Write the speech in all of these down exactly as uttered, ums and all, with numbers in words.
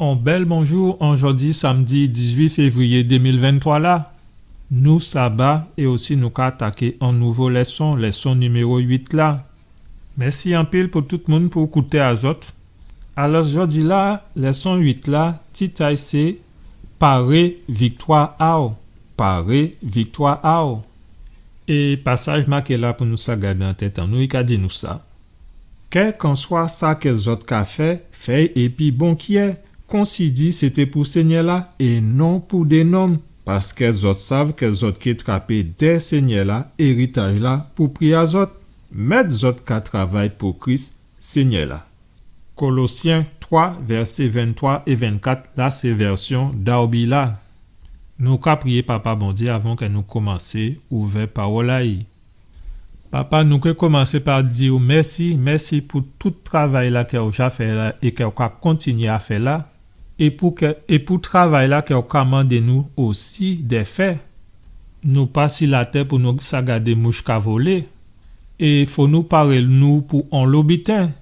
On bèl bonjou an jòdi sanmdi dizuit févriyé dé mil venntwa la. Nou saba é osi nou ka ataké on nouvo lèson, lèson niméwo uit la. Mèsi anpil pou tout moun pou kouté a zòt. Alò, jòdi la, lèson uit la, tit a'y sé Paré viktwa a'w. Paré viktwa a'w. É pasaj maké la pou nou sa gadé an tèt an nou, i ka di nou sa. Kèlkanswa sa kè zòt ka fè, fè'y épi bon kyè, konsidi sé té pou Sényè la é non pou dé nonm, paskè zòt sav kè zòt ké trapé dè Sényè la éritaj la pou pri a zòt. Mèt zòt ka travay pou Kris, Sényè la. Kolosyen twa, vèsé venntwa é vennkat, la sé vèsyon Darby la. Nou ka priyé Papa Bondyé avan kè nou komansé ouvè pawòl a'y. Papa, nou ké komansé pa di'w mèsi, mèsi pou tout travay la kè ou ja fè la é kè ou ka kontinyé a fè la, é pou kè, é pou travay la kè ou ka mandé nou osi dè fè. Nou pa si latè pou nou sa gadé mouch ka volé, é fò nou paré nou pou onlo biten,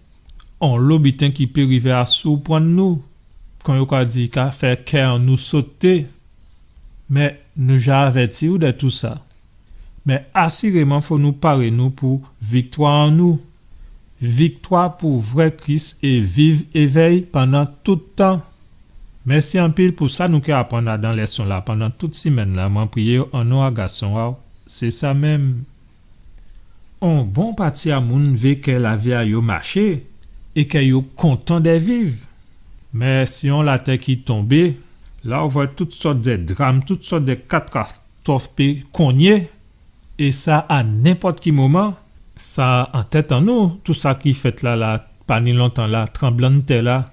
onlo biten ki pé rivé a souprann nou, kon yo ka di, ka fè kè an nou soté. Mé nou ja avèti'w dè tousa. Mé asiréman fò nou paré nou pou viktwa an nou. Viktwa pou vwè Kris é viv évè'y pandan tout tan. Mèsi anpil pou sa nou ké aprann adan lèson la pandan tout simenn la. Mwen priyé'w an non a Gason a'w, sé sa menm. On bon pati a moun vé kè lavi a yo maché é kè yo kontan dè viv. Mé si on latè ki tonbé, la ou vwè tout sòt dè dram, tout sòt dè katastwòf pé konyé, é sa a nenpòt ki moman, sa an tèt an nou, tou sa ki fèt la, la, pa ni lontan la, tranblanntè la,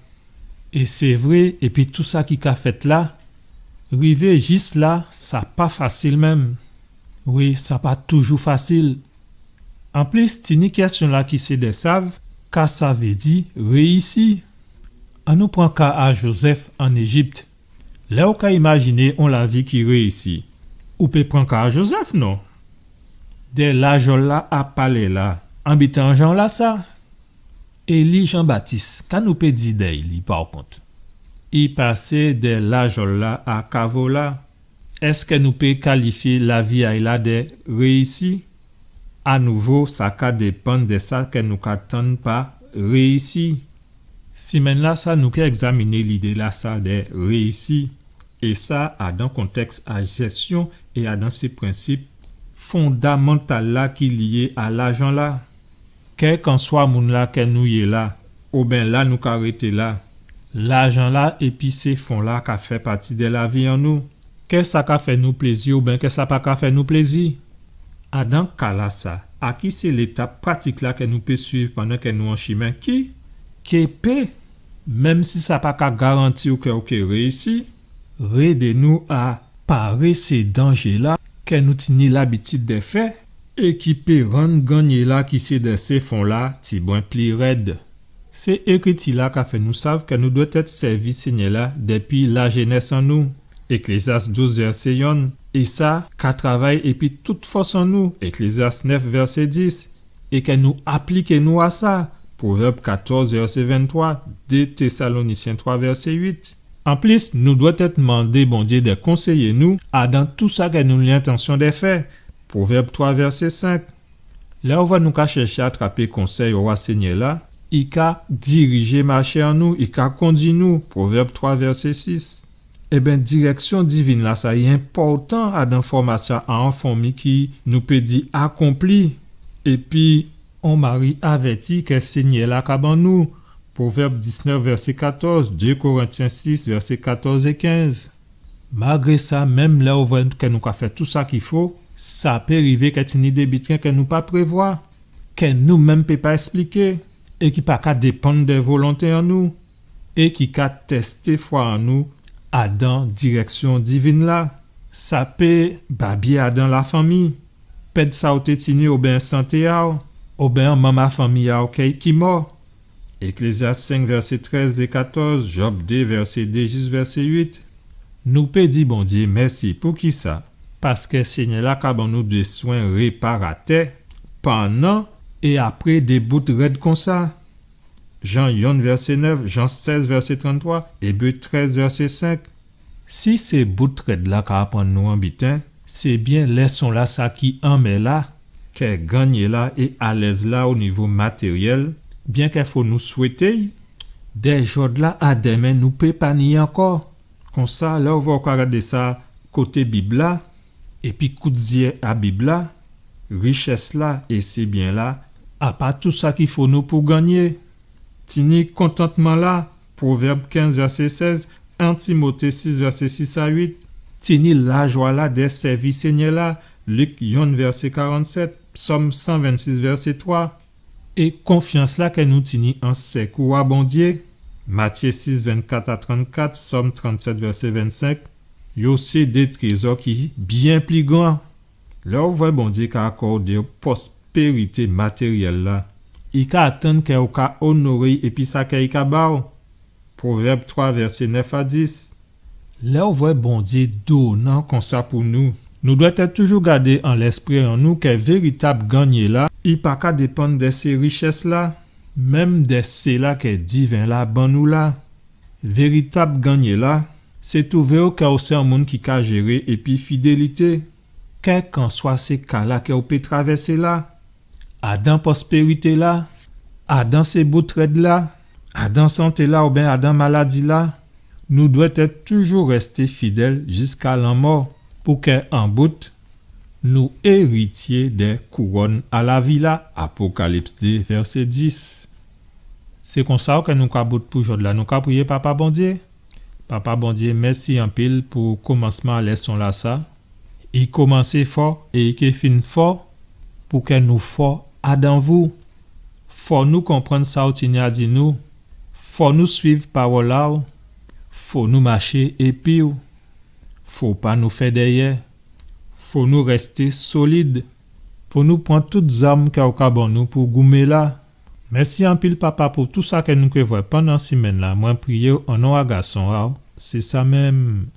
é sé vré, épi tou sa ki ka fèt la, rivé jis la, sa pa fasil menm. Wi, sa pa toujou fasil. Anplis, tini kèsyon la ki sé dè sav, ka sa vé di réyisi? Annou pran ka a Jozèf an Éjip. Lè ou ka imajiné on lavi ki réyisi, ou pé pran ka a Jozèf, non? Dè lajòl la a palè la, an biten an jan la sa. Éli Jan Batis, ka nou pé di dè'y li, pa kont? I pasé dè lajòl la a kavo la. Èskè nou pé kalifyé lavi a'y la dè réyisi? Anouvo, sa ka dépann dè sa kè nou ka tann pa réyisi. Simenn la sa, nou ké ègzaminé lidé la sa dè réyisi. É sa, adan kontèks a jèsyon é adan sé prensip fondamantal la ki lyé a lajan la. Kèlkanswa moun la kè nou yé la, oben la nou ka rété la, lajan la épi sé fon la ka fè pati dè lavi an nou. Kè sa ka fè nou plézi oben kè sa pa ka fè nou plézi. Adan ka la sa, a ki sé létap pratik la kè nou pé suiv pandan kè nou an chimen ki, ké pé, menm si sa pa ka garanti'w kè ou ké réyisi, rédé nou a paré sé danjé la kè nou tini labitid dè fè é ki pé rann gannyé la ki sé dè sé fon la tibwen pli rèd. Sé Ékriti la ka fè nou sav kè nou dwèt èt sèvi Sényè la dépi lajénès an nou, Éklézyas douz vèsé yonn, é sa ka travay épi tout fòs an nou, Éklézyas nèf vèsé dis, é kè nou apliké nou a sa, Pwovèb katòz vèsé venntwa, dé Tésalonisyen twa vèsé uit. Anplis, nou dwèt èt mandé Bondyé dè konséyé nou adan tou sa kè nou ni lentansyon dè fè, Pwovèb twa vèsé senk. Lè ou vwè nou ka chèché atrapé konsèy owa Sényè la, i ka dirijé maché an nou, i ka kondui nou, Pwovèb twa vèsé sis. Ében, dirèksyon divin la sa i enpòtan adan fòmasyon a on fanmi ki, nou pé di, akonpli. Épi, on mari avèti kè Sényè la ka ban nou, Pwovèb diznèf vèsé katòz, dé Korentyen sis vèsé katòz é kenz. Malgré sa, menm lè ou vwè kè nou ka fè tou sa ki fo, sa pé rivé kè tini dé biten kè nou pa prévwa, kè nou menm pé pa èspliké, é ki pa ka dépann dè volonté an nou, é ki ka tèsté fwa an nou adan dirèksyon divin la. Sa pé babyé adan lafanmi, pèd sa ou té tini oben santé a'w, oben on manm a fanmi a'w kè ki mò. Éklézyas senk vèsé trèz é katòz, Jòb dé vèsé dé jis vèsé uit. Nou pé di Bondyé mèsi. Poukisa? Paskè Sényè la ka ban nou dé swen réparatè pandan é apré dé bout rèd konsa. Jan yonn vèsé nèf, Jan sèz vèsé tranntwa, Ébré trèz vèsé senk. Si sé bout rèd-la ka aprann nou on biten, sé byen lèson-lasa ki anmè la, kè gannyé la é alèz la o nivo matéryèl, byenkè fo nou swété-y, dè jòdla a dèmen nou pé pa ni ankò. Konsa, lè ou vwè ou ka gadé sa koté Bib-la, épi kout zyé a Bib-la, richès-la é sé byen-la, a pa tou sa ki fo nou pou gannyé. Tini kontantman-la, Pwovèb kenz vèsé sèz, en Timoté sis vèsé sis a uit. Tini lajwa-la dè sèvi Sényè-la, Lik yonn vèsé karannsèt, Psòm san vennsis vèsé twa. É konfyans-la kè nou tini an sèkou a Bondyé, Matyé sis vennkat a trannkat, Psòm trannsèt vèsé vennsenk, yo sé dé trézò ki byen pli gran. Lè ou vwè Bondyé ka akòdé-w pwospérité matéryèl-la, i ka atann kè ou ka onoré-y épi sa kè i ka ba-w. Pwovèb twa vèsé nèf a dis. Lè ou vwè Bondyé donan konsa pou nou, nou dwèt èt toujou gadé an lèspri an nou kè véritab gannyé-la, i pa ka dépann dè sé richès-la, menm dè séla kè diven-la ban nou la. Véritab gannyé-la, sé twouvé-w kè ou sé on moun ki ka jéré épi fidélité, kèlkanswa sé ka-la kè ou pé travèsé la, adan pwospérité-la, adan sé bout rèd-la, adan santé-la oubyen adan maladi-la, nou dwèt èt toujou rèsté fidèl jiska lanmò, pou kè an bout, nou érityé dè kouwòn a lavi-la, Apokalips dé vèsé dis. Sé konsa kè nou ka bout pou jòdla, nou ka priyé Papa Bondyé. Papa Bondyé, mèsi anpil pou komansman a lèson-lasa. I komansé fò é i ké fin fò, pou kè nou fò adan vou. Fò nou konprann sa ou tini a di nou. Fò nou swiv pawòl a-w. Fò nou maché épi-w. Fò pa nou fè dèyè. Fò nou rèsté solid. Fò nou pran tout zam kè ou ka ban nou pou goumé la. Mèsi anpil, Papa, pou tou sa kè nou ké vwè pandan simenn-la. Mwen priyé-w an non a Gason a-w. Sé sa menm.